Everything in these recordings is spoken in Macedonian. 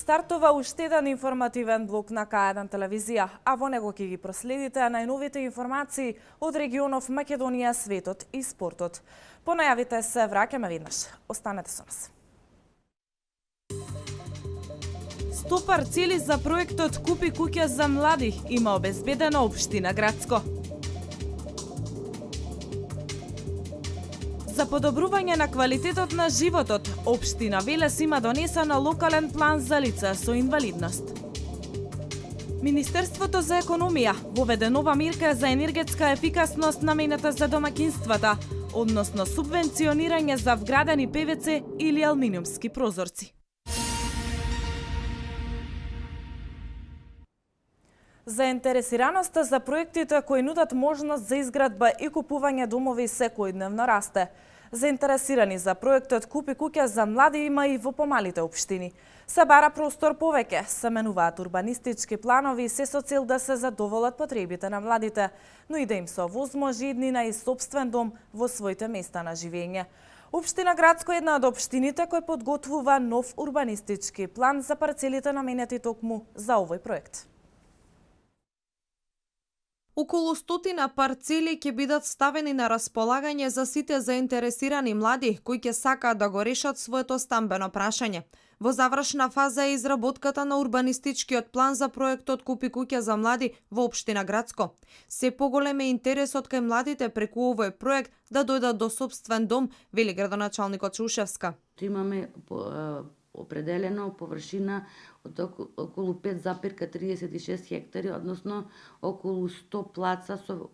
Стартува уште еден информативен блок на К1 телевизија, а во него ќе ги проследите најновите информации од регионов Македонија, светот и спортот. По најавите се враќаме веднаш. Останете со нас. 100 парцели за проектот Купи куќа за млади има обезбедена општина Грацко. За подобрување на квалитетот на животот, општина Велес има донесен локален план за лица со инвалидност. Министерството за економија воведе нова мерка за енергетска ефикасност наменета за домаќинствата, односно субвенционирање за вградени ПВЦ или алуминиумски прозорци. Заинтересираноста за проектите кои нудат можност за изградба и купување домови секојдневно расте. Заинтересирани за проектот Купи куќа за млади има и во помалите општини. Се бара простор повеќе, се менуваат урбанистички планови се со цел да се задоволат потребите на младите, но и да им се овозможи иднина и сопствен дом во своите места на живење. Општина Грацко е една од општините кој подготвува нов урбанистички план за парцелите наменети токму за овој проект. Околу 100 парцели ќе бидат ставени на располагање за сите заинтересирани млади кои ќе сакаат да го решат своето стамбено прашање. Во завршна фаза е изработката на урбанистичкиот план за проектот Купи куќа за млади во општина Грацко. Се поголем е интересот кај младите преку овој проект да дојдат до сопствен дом, вели градоначалникот Чаушевска. Имаме определено површина од околу 5,36 хектари, односно околу 100 плаца со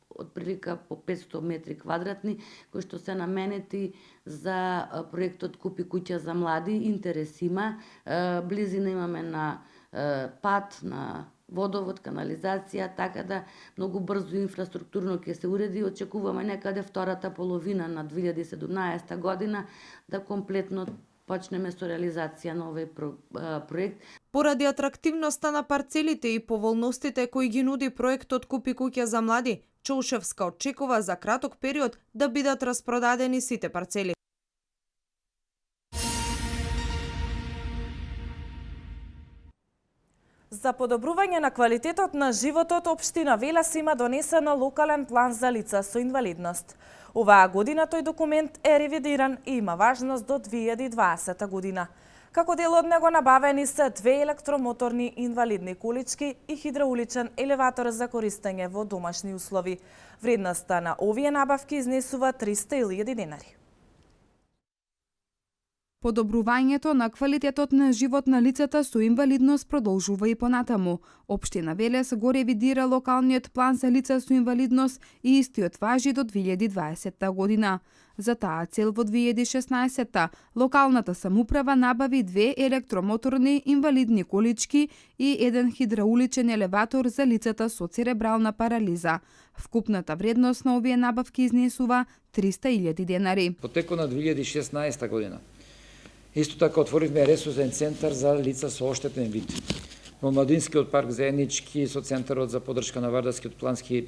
отприлика по 500 метри квадратни, кои што се наменети за проектот Купи куќа за млади. Интерес има, близина имаме на пат, на водовод, канализација, така да многу брзо инфраструктурно ќе се уреди. Очекуваме некаде втората половина на 2017 година да комплетно почнеме со реализација на овој проект. Поради атрактивноста на парцелите и поволностите кои ги нуди проектот Купи куќа за млади, Чаушевска очекува за краток период да бидат распродадени сите парцели. За подобрување на квалитетот на животот, општина Велес има донесен локален план за лица со инвалидност. Оваа година тој документ е ревидиран и има важност до 2020 година. Како дел од него набавени се 2 електромоторни инвалидни колички и хидрауличен елеватор за користење во домашни услови. Вредноста на овие набавки изнесува 300.000 денари. Подобрувањето на квалитетот на живот на лицата со инвалидност продолжува и понатаму. Општина Велес го ревидира локалниот план за лица со инвалидност и истиот важи до 2020 година. За таа цел во 2016 локалната самоуправа набави 2 електромоторни инвалидни колички и 1 хидрауличен елеватор за лицата со церебрална парализа. Вкупната вредност на овие набавки изнесува 300.000 денари. По текот на 2016 година исто така отворивме ресурсен центар за лица со оштетен вид. Во Младинскиот парк заеднички со Центарот за поддршка на Вардарскиот плански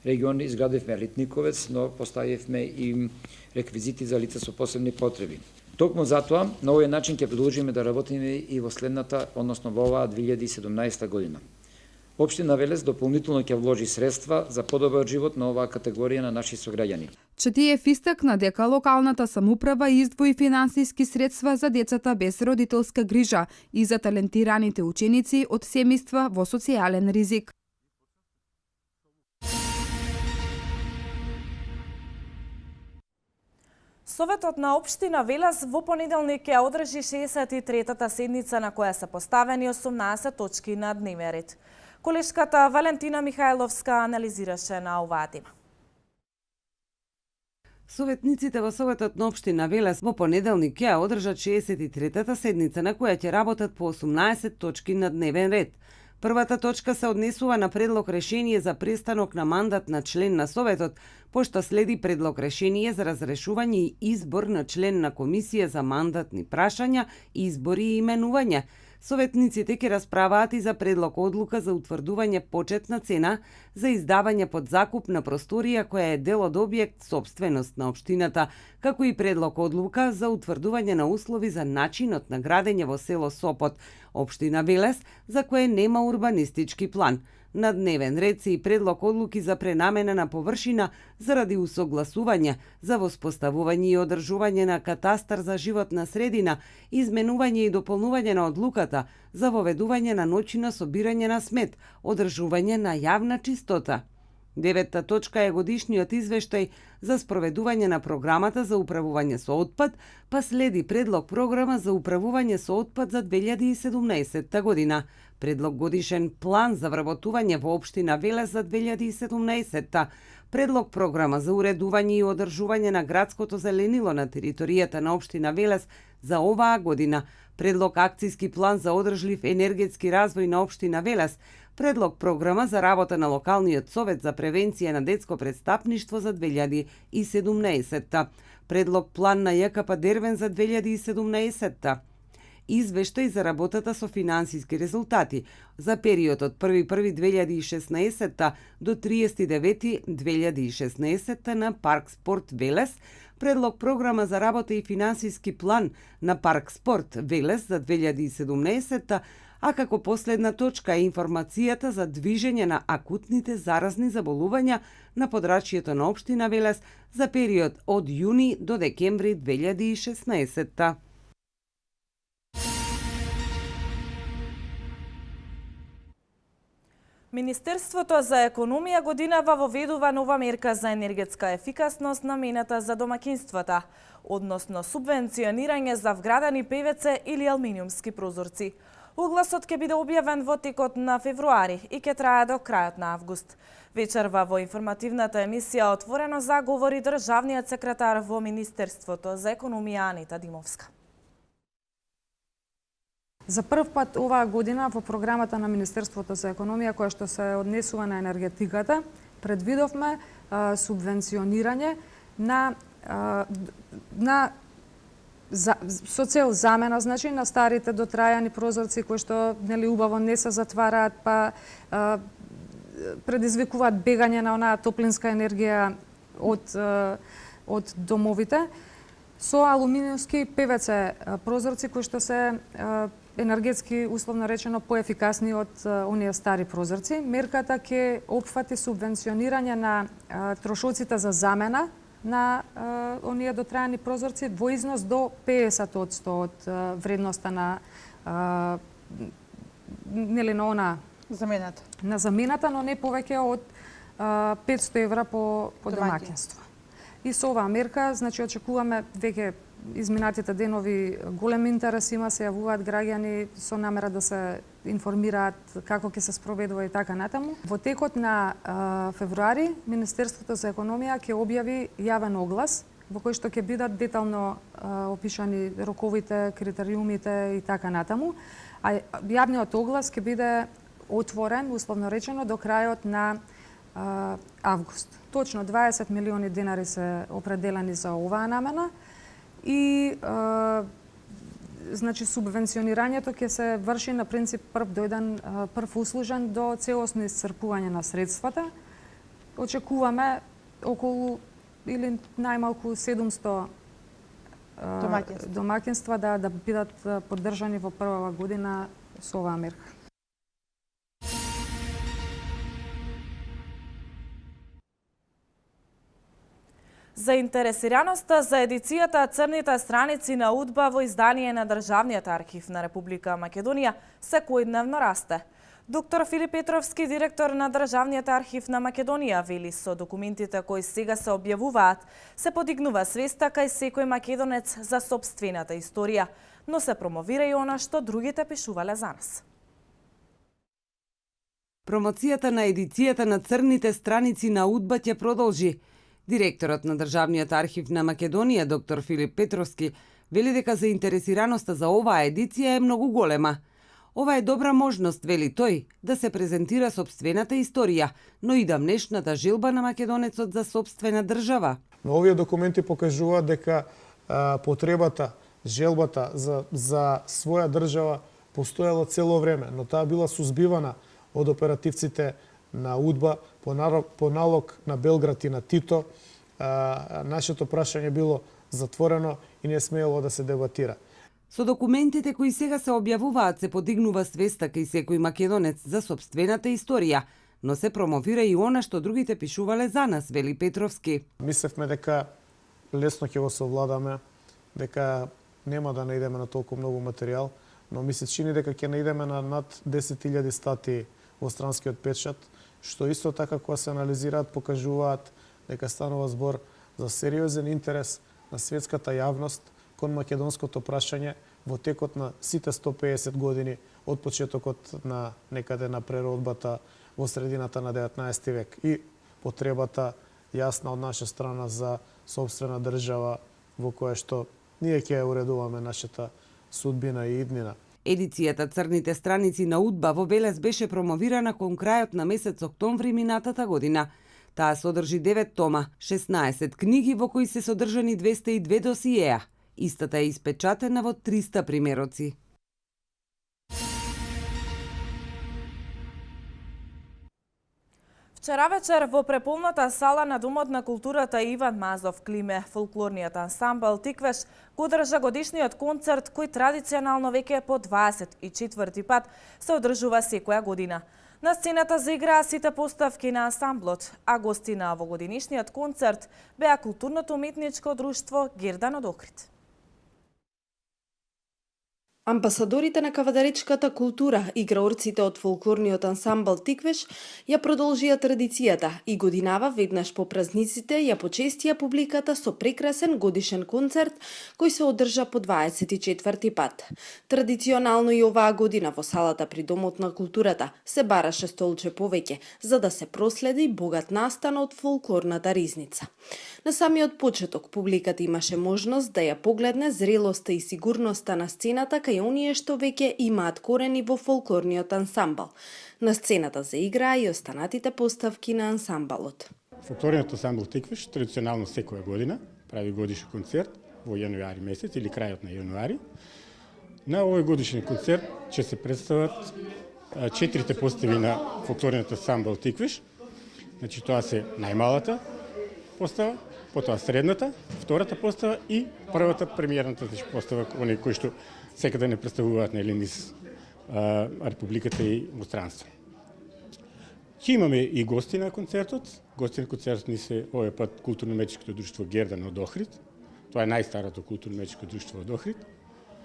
регион изградивме летниковец, но поставивме и реквизити за лица со посебни потреби. Токму затоа, на овој начин ќе продолжиме да работиме и во следната, односно во оваа 2017 година. Општина Велес дополнително ќе вложи средства за подобар живот на оваа категорија на наши сограѓани. Четиев истакна дека локалната самоуправа издвои финансиски средства за децата без родителска грижа и за талентираните ученици од семејства во социјален ризик. Советот на општина Велес во понеделник ќе одржи 63-та седница на која се поставени 18 точки на дневен ред. Колешката Валентина Михајловска анализираше на оваа тема. Советниците во Советот на општина Велес во понеделник ќе одржат 63-та седница на која ќе работат по 18 точки на дневен ред. Првата точка се однесува на предлог решение за престанок на мандат на член на Советот, пошто следи предлог решение за разрешување и избор на член на Комисија за мандатни прашања, избори и именувања. Советниците ќе расправаат и за предлог одлука за утврдување почетна цена за издавање под закуп на просторија која е дел од објект собственост на општината, како и предлог одлука за утврдување на услови за начинот на градење во село Сопот, општина Велес, за кое нема урбанистички план. На дневен ред се и предлог одлуки за пренамена на површина заради усогласување, за воспоставување и одржување на катастар за животна средина, изменување и дополнување на одлуката, за воведување на ноќно собирање на смет, одржување на јавна чистота. Деветта точка е годишниот извештај за спроведување на програмата за управување со отпад, па следи предлог програма за управување со отпад за 2017 година. Предлог годишен план за вработување во општина Велес за 2017, предлог програма за уредување и одржување на градското зеленило на територијата на општина Велес за оваа година, предлог акцијски план за одржлив енергетски развој на општина Велес, предлог програма за работа на локалниот совет за превенција на детско престапништво за 2017, предлог план на ЈКП Дервен за 2017, извештај за работата со финансиски резултати за периодот 1.1.2016 до 30.9.2016 на Парк Спорт Велес, предлог програма за работа и финансиски план на Парк Спорт Велес за 2017, а како последна точка е информацијата за движење на акутните заразни заболувања на подрачјето на општина Велес за период од јуни до декември 2016. Министерството за економија годинава воведува нова мерка за енергетска ефикасност намената за домакинствата, односно субвенционирање за вградени ПВЦ или алуминиумски прозорци. Огласот ќе биде објавен во текот на февруари и ќе трае до крајот на август. Вечерва во информативната емисија Отворено заговори државниот секретар во Министерството за економија Анита Димовска. За прв пат оваа година во програмата на Министерството за економија, која што се однесува на енергетиката, предвидовме субвенционирање со цел замена, значи, на старите дотрајани прозорци кои што убаво не се затвараат, па предизвикуваат бегање на онаа топлинска енергија од домовите, со алуминиумски ПВЦ прозорци кои што се енергетски, условно речено, поефикасни од оние стари прозорци. Мерката ќе опфати субвенционирање на трошоците за замена на оние дотрајани прозорци во износ до 50% од вредноста на замената, но не повеќе од 500 евра по домаќинство. И со оваа мерка, значи, очекуваме веќе изминатите денови голем интерес има, се јавуваат граѓани со намера да се информираат како ќе се спроведува и така натаму. Во текот на февруари Министерството за економија ќе објави јавен оглас во кој што ќе бидат детално опишани роковите, критериумите и така натаму. А јавниот оглас ќе биде отворен, условно речено, до крајот на август. Точно 20 милиони денари се определени за оваа намена и значи субвенционирањето ќе се врши на принцип прв дојден, прв услужен до целосно исцрпување на средствата. Очекуваме околу или најмалку 700 домаќинства да бидат поддржани во првава година со оваа мерка. Заинтересираноста за едицијата црните страници на УДБА во издание на Државниот архив на Република Македонија секојдневно расте. Доктор Филип Петровски, директор на Државниот архив на Македонија, вели со документите кои сега се објавуваат, се подигнува свеста кај секој македонец за сопствената историја, но се промовира и она што другите пишувале за нас. Промоцијата на едицијата на црните страници на УДБА ќе продолжи. Директорот на Државниот архив на Македонија, доктор Филип Петровски, вели дека заинтересираноста за оваа едиција е многу голема. Ова е добра можност, вели тој, да се презентира сопствената историја, но и да внешната желба на македонецот за сопствена држава. Но овие документи покажуваат дека потребата, желбата за своја држава постоела цело време, но таа била сузбивана од оперативците на УДБА по налог на Белград и на Тито. Нашето прашање било затворено и не смеело да се дебатира. Со документите кои сега се објавуваат се подигнува свеста кај секој македонец за сопствената историја, но се промовира и она што другите пишувале за нас, вели Петровски. Мислевме дека лесно ќе го совладаме, дека нема да наидеме на толку многу материјал, но ми се чини дека ќе наидеме на над 10.000 статии во странскиот печат, што исто така кога се анализираат покажуваат дека станува збор за сериозен интерес на светската јавност кон македонското прашање во текот на сите 150 години од почетокот на некаде на преродбата во средината на 19 век и потребата јасна од наша страна за сопствена држава во која што ние ќе уредуваме нашата судбина и иднина. Едицијата Црните страници на УДБА во Велес беше промовирана кон крајот на месец октомври минатата година. Таа содржи 9 тома, 16 книги во кои се содржани 202 досиеа. Истата е испечатена во 300 примероци. Вчера вечер во преполната сала на Домот на културата Иван Мазов Климе, фолклорниот ансамбл Тиквеш го одржа годишниот концерт кој традиционално веќе по 24 пат се одржува секоја година. На сцената заиграа сите поставки на ансамблот, а гости на овогодишниот концерт беа културното уметничко друштво Гердан од Охрид. Амбасадорите на кавадаречката култура и играорците од фолклорниот ансамбл Тиквеш ја продолжија традицијата и годинава веднаш по празниците ја почестија публиката со прекрасен годишен концерт кој се одржа по 24 пат. Традиционално и оваа година во салата при Домот на културата се бараше столче повеќе за да се проследи богат настан од фолклорната ризница. На самиот почеток публиката имаше можност да ја погледне зрелоста и сигурноста на сцената кај оние што веќе имаат корени во фолклорниот ансамбл. На сцената заиграа и останатите поставки на ансамблот. Фолклорниот ансамбл Тиквеш традиционално секоја година прави годишен концерт во јануари месец или крајот на јануари. На овој годишен концерт ќе се представат 4 постави на фолклорниот ансамбл Тиквеш. Значи тоа се најмалата постава, потоа средната, втората постава и првата премиерната постава, оние кои што секаде не представуваат нели низ републиката и во странство. Ќе имаме и гости на концертот. Гости на концертот ни се овој пат културно-уметничкото друштво Гердан од Охрид. Тоа е најстарото културно-уметничко друштво од Охрид.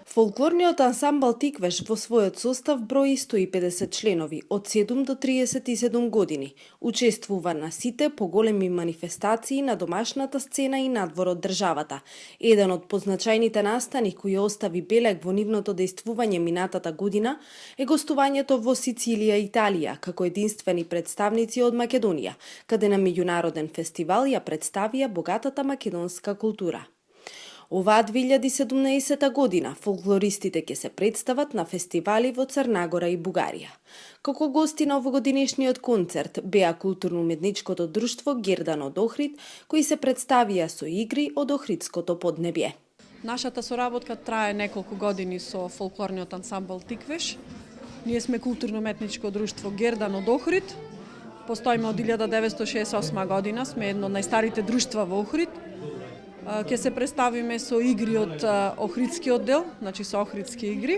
Фолклорниот ансамбл Тиквеш во својот состав брои 150 членови од 7 до 37 години. Учествува на сите поголеми манифестации на домашната сцена и надвор од државата. Еден од позначајните настани кои остави белег во нивното дејствување минатата година е гостувањето во Сицилија, Италија, како единствени представници од Македонија, каде на меѓународен фестивал ја представија богатата македонска култура. Оваа 2017 година фолклористите ќе се представат на фестивали во Црнагора и Бугарија. Како гости на овогодинешниот концерт беа културно-уметничкото друштво Гердан од Охрид, кои се представија со игри од Охридското поднебје. Нашата соработка трае неколку години со фолклорниот ансамбл Тиквеш. Ние сме културно-уметничко друштво Гердан од Охрид. Постоиме од 1968 година, сме едно од најстарите друштва во Охрид. Ќе се представиме со игри од Охридскиот дел, значи со охридски игри,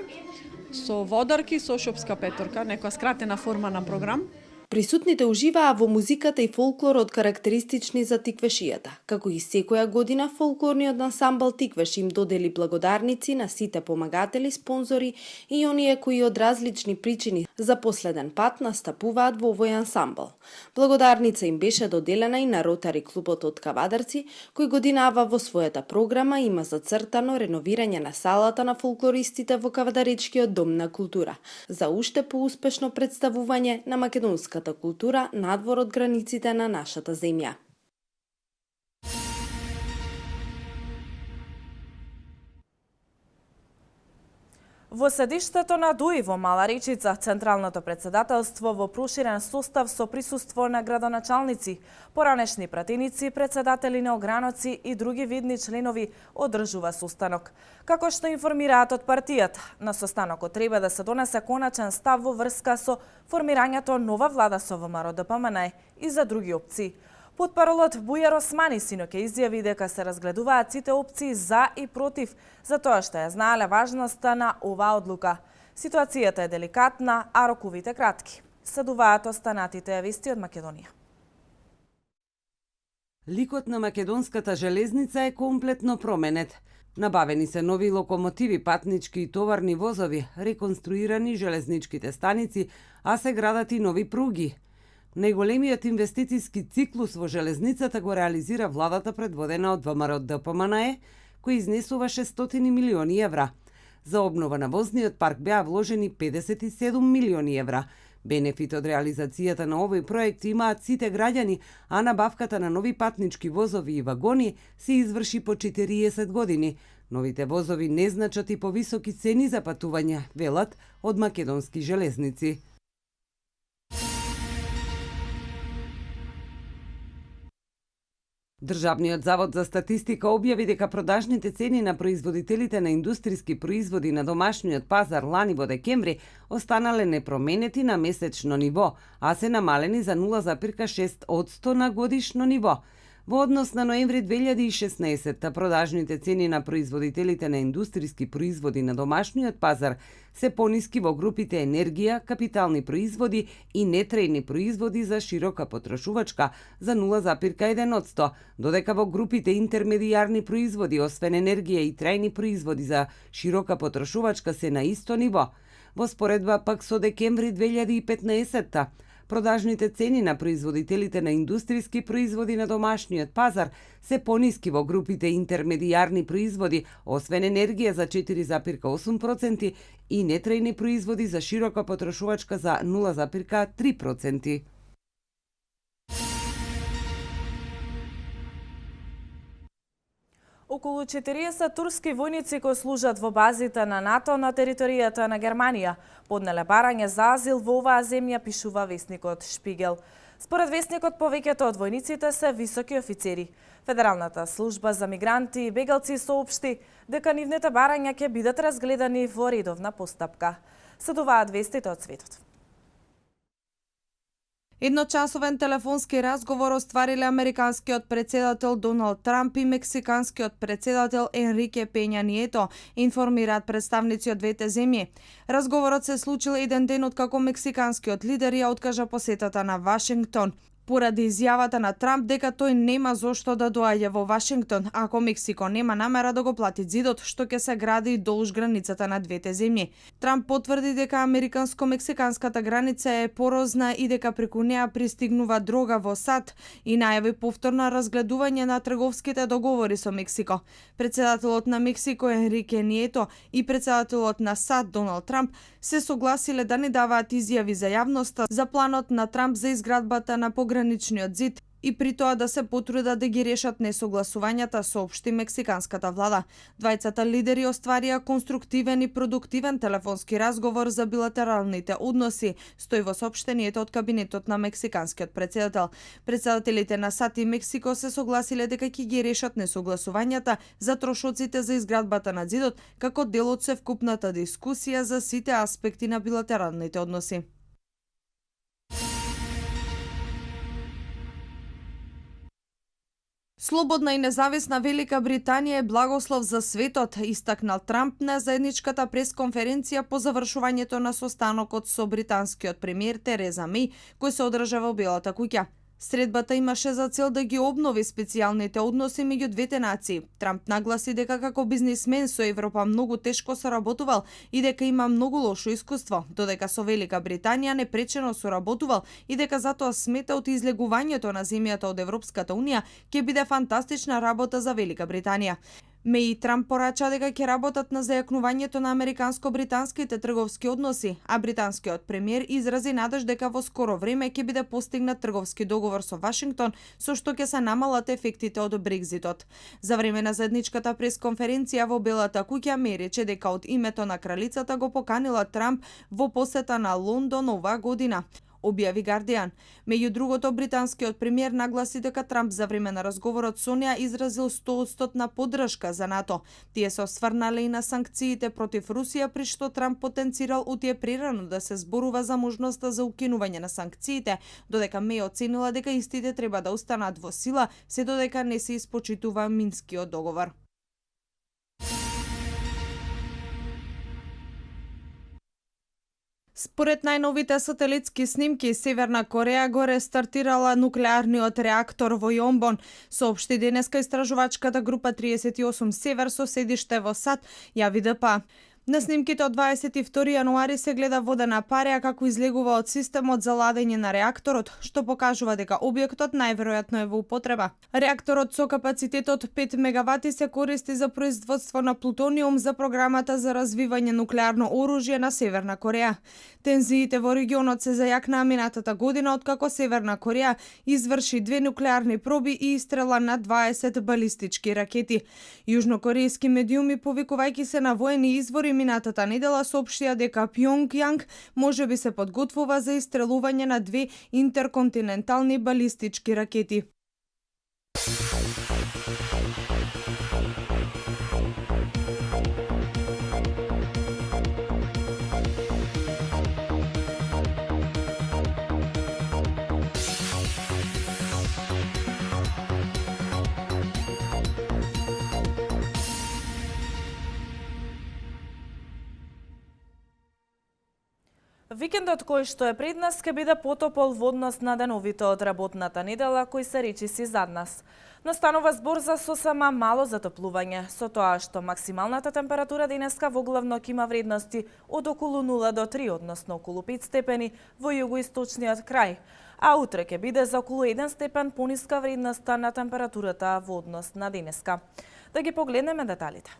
со водарки, со шопска петорка, некоја скратена форма на програм. Присутните уживаа во музиката и фолклорот карактеристични за тиквешијата. Како и секоја година, фолклорниот ансамбл Тиквеш им додели благодарници на сите помагатели, спонзори и оние кои од различни причини за последен пат настапуваат во овој ансамбл. Благодарница им беше доделена и на Ротари клубот од Кавадарци, кој годинава во својата програма има зацртано реновирање на салата на фолклористите во Кавадаречкиот дом на култура, за уште поуспешно представување на македонската култура надвор од границите на нашата земја. Во седиштето на ДУИ во Мала Речица, Централното председателство во проширен состав со присуство на градоначалници, поранешни пратеници, председатели на ограноци и други видни членови одржува состанок. Како што информираат од партијата, на состанокот треба да се донесе коначен став во врска со формирањето нова влада со ВМРО ДПМН и за други опции. Потпаролот Бујар Османи синоќа изјави дека се разгледуваат сите опции за и против, затоа што ја знаеле важноста на оваа одлука. Ситуацијата е деликатна, а роковите кратки. Следуваат останатите вести од Македонија. Ликот на македонската железница е комплетно променет. Набавени се нови локомотиви, патнички и товарни возови, реконструирани железничките станици, а се градат и нови пруги. Најголемиот инвестициски циклус во железницата го реализира владата предводена од ВМРО ДПМН, кој изнесува 600 милиони евра. За обнова на возниот парк беа вложени 57 милиони евра. Бенефит од реализацијата на овој проект имаат сите граѓани, а набавката на нови патнички возови и вагони се изврши по 40 години. Новите возови не значат и повисоки цени за патување, велат од македонски железници. Државниот завод за статистика објави дека продажните цени на производителите на индустријски производи на домашниот пазар лани во декември останале непроменети на месечно ниво, а се намалени за 0,6% на годишно ниво. Во однос на ноември 2016, продажните цени на производителите на индустријски производи на домашниот пазар се пониски во групите енергија, капитални производи и нетрејни производи за широка потрошувачка за 0,1%, додека во групите интермедијарни производи, освен енергија и трајни производи за широка потрошувачка се на исто ниво. Во споредба пак со декември 2015, продажните цени на производителите на индустријски производи на домашниот пазар се пониски во групите интермедијарни производи, освен енергија за 4,8% и нетрејни производи за широка потрошувачка за 0,3%. Околу 40 турски војници кои служат во базите на НАТО на територијата на Германија поднеле барање за азил во оваа земја, пишува весникот Шпигел. Според весникот, повеќето од војниците се високи офицери. Федералната служба за мигранти и бегалци соопшти дека нивните барања ќе бидат разгледани во редовна постапка. Следуваат вестите од светот. Едночасовен телефонски разговор оствариле американскиот председател Доналд Трамп и мексиканскиот председател Енрике Пења Нието, информираат представници од двете земји. Разговорот се случил еден ден откако мексиканскиот лидер ја откажа посетата на Вашингтон, поради изјавата на Трамп дека тој нема зошто да доаѓа во Вашингтон, ако Мексико нема намера да го плати зидот што ќе се гради долж границата на двете земји. Трамп потврди дека американско-мексиканската граница е порозна и дека преку неа пристигнува дрога во САД и најави повторно разгледување на трговските договори со Мексико. Председателот на Мексико Енрике Нието и председателот на САД Доналд Трамп се согласиле да не даваат изјави за јавноста за планот на Трамп за изградбата на пограничниот зид и при тоа да се потрудат да ги решат несогласувањата, соопшти мексиканската влада. Двајцата лидери остварија конструктивен и продуктивен телефонски разговор за билатералните односи, стои во соопштението од кабинетот на мексиканскиот председател. Председателите на САД и Мексико се согласиле дека ќе ги решат несогласувањата за трошоците за изградбата на зидот како дел од севкупната дискусија за сите аспекти на билатералните односи. Слободна и независна Велика Британија е благослов за светот, истакнал Трамп на заедничката пресконференција по завршувањето на состанокот со британскиот премиер Тереза Меј, кој се одржа во Белата куќа. Средбата имаше за цел да ги обнови специјалните односи меѓу двете нации. Трамп нагласи дека како бизнисмен со Европа многу тешко соработувал и дека има многу лошо искуство, додека со Велика Британија непречено соработувал и дека затоа смета од излегувањето на земјата од Европската Унија ќе биде фантастична работа за Велика Британија. Меј и Трамп порача дека ќе работат на зајакнувањето на американско-британските трговски односи, а британскиот премиер изрази надеж дека во скоро време ќе биде постигнат трговски договор со Вашингтон, со што ќе се намалат ефектите од Брекзитот. За време на заедничката пресконференција во Белата куќа Меј рече дека од името на кралицата го поканила Трамп во посета на Лондон оваа година, објави Guardian. Меѓу другото, британскиот премиер нагласи дека Трамп за време на разговорот со неа изразил 100% поддршка за НАТО. Тие се осврнале и на санкциите против Русија, при што Трамп потенцирал утие прерано да се зборува за можноста за укинување на санкциите, додека Меј оценила дека истите треба да останат во сила, се додека не се испочитува Минскиот договор. Според најновите сателитски снимки, Северна Кореја го рестартирала нуклеарниот реактор во Јонбон, соопшти денеска истражувачката група 38 Север со седиште во САД, јави ДПА. На снимките од 22 јануари се гледа водена пареја како излегува од системот за ладење на реакторот, што покажува дека објектот најверојатно е во употреба. Реакторот со капацитет од 5 мегавати се користи за производство на плутониум за програмата за развивање нуклеарно оружје на Северна Кореја. Тензиите во регионот се зајакнаа минатата година откако Северна Кореја изврши 2 нуклеарни проби и истрела на 20 балистички ракети. Јужнокорејски медиуми, повикувајќи се на воени извори, минатата недела соопштија дека Пјонгјанг можеби се подготвува за истрелување на 2 интерконтинентални балистички ракети. Викендот кој што е пред нас ќе биде потопол во однос на деновите од работната недела кои се речиси зад нас. Настанува збор за сосема мало затоплување, со тоа што максималната температура денеска во главно ќе има вредности од околу 0 до 3, односно околу 5 степени во југоисточниот крај, а утре ќе биде за околу 1 степен пониска вредноста на температурата во однос на денеска. Да ги погледнеме деталите.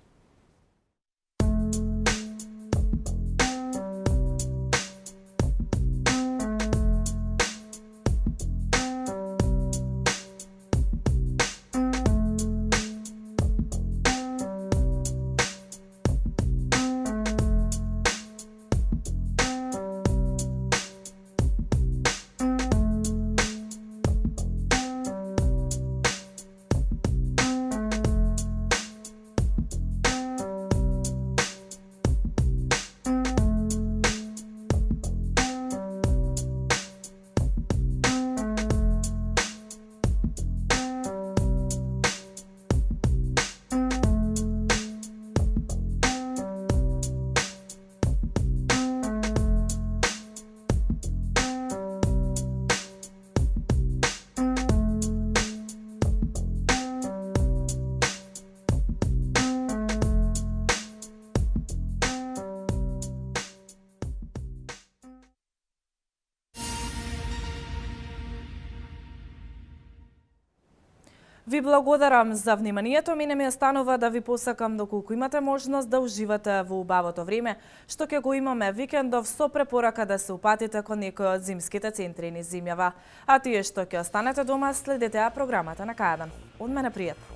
Ви благодарам за вниманието. Мене ми останува да ви посакам доколку имате можност да уживате во убавото време, што ќе го имаме викендов, со препорака да се упатите кон некој од зимските центри низ зимјава. А тие што ќе останете дома, следете ја програмата на К1. Од мене пријатно.